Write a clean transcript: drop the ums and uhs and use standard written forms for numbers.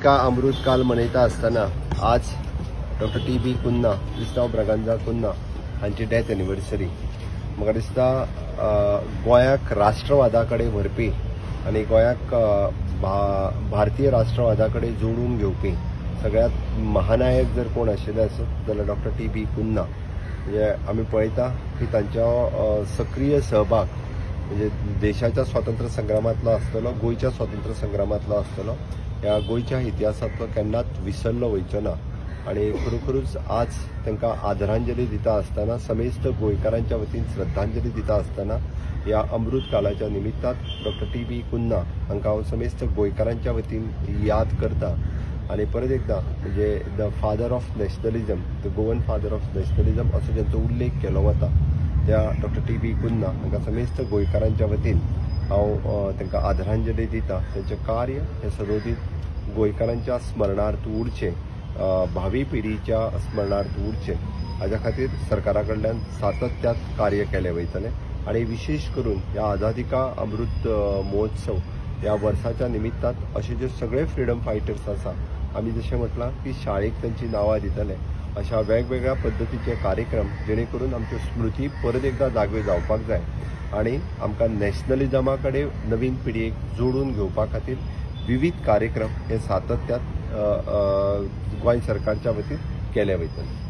का अमृत काल मनयता आसतना आज डॉक्टर टी बी कुन्हा, क्रिस्तांव ब्रागांझा कुन्हा हांची डेथ एनिवर्सरी. म्हाका दिसता गोंयाक राष्ट्रवादा कडेन व्हरपी आनी गोंयाक भारतीय राष्ट्रवादा कडेन जोडून घेवपी सगळ्यांत महानायक जर कोण आशिल्ले आसत जाल्यार डॉक्टर टी बी कुन्हा. म्हणजे आमी पळयता की तांचो सक्रीय सहभाग म्हणजे देशाच्या स्वातंत्र्य संग्रामांतलो आसतलो, गोंयच्या स्वातंत्र्य संग्रामांतलो आसतलो, ह्या गोंयच्या इतिहासांतलो केन्नाच विसरलो वयचो ना. आनी खरोखरूच आज तांकां आदरांजली दिता आसतना, समेस्त गोंयकारांच्या वतीन श्रद्धांजली दिता आसतना ह्या अमृत कालाच्या निमित्तान डॉक्टर टी बी कुन्हा हांकां हांव समेस्त गोंयकारांच्या वतीन याद करता. आनी परत एकदां म्हणजे the father of nationalism, the Goan father of nationalism असो ज्यांचो उल्लेख केलो वता त्या डॉक्टर टी बी कुन्हा हांकां समेस्त गोंयकारांच्या वतीन हांव तांकां आदरांजली दिता. तांचें कार्य हें सदोदीत गोंयकारांच्या स्मरणार्थ उरचें, भावी पिढीच्या स्मरणार्थ उरचें, हाज्या खातीर सरकारा कडल्यान सातत्यात कार्य केलें वयतलें. आनी विशेश करून ह्या आझादी का अमृत महोत्सव ह्या वर्साच्या निमित्तान अशे जे सगळे फ्रिडम फायटर्स आसा, आमी जशें म्हटलां की शाळेक तांची नांवां दितले, अशा वेगवेगळ्या पद्दतीचे कार्यक्रम जेणे करून आमच्यो स्मृती परत एकदां जाग्यो जावपाक जाय आनी आमकां नॅशनलिजमा कडेन नवीन पिढयेक जोडून घेवपा खातीर विविध कार्यक्रम हे सातत्यात गोंय सरकारच्या वतीन केले वयतले.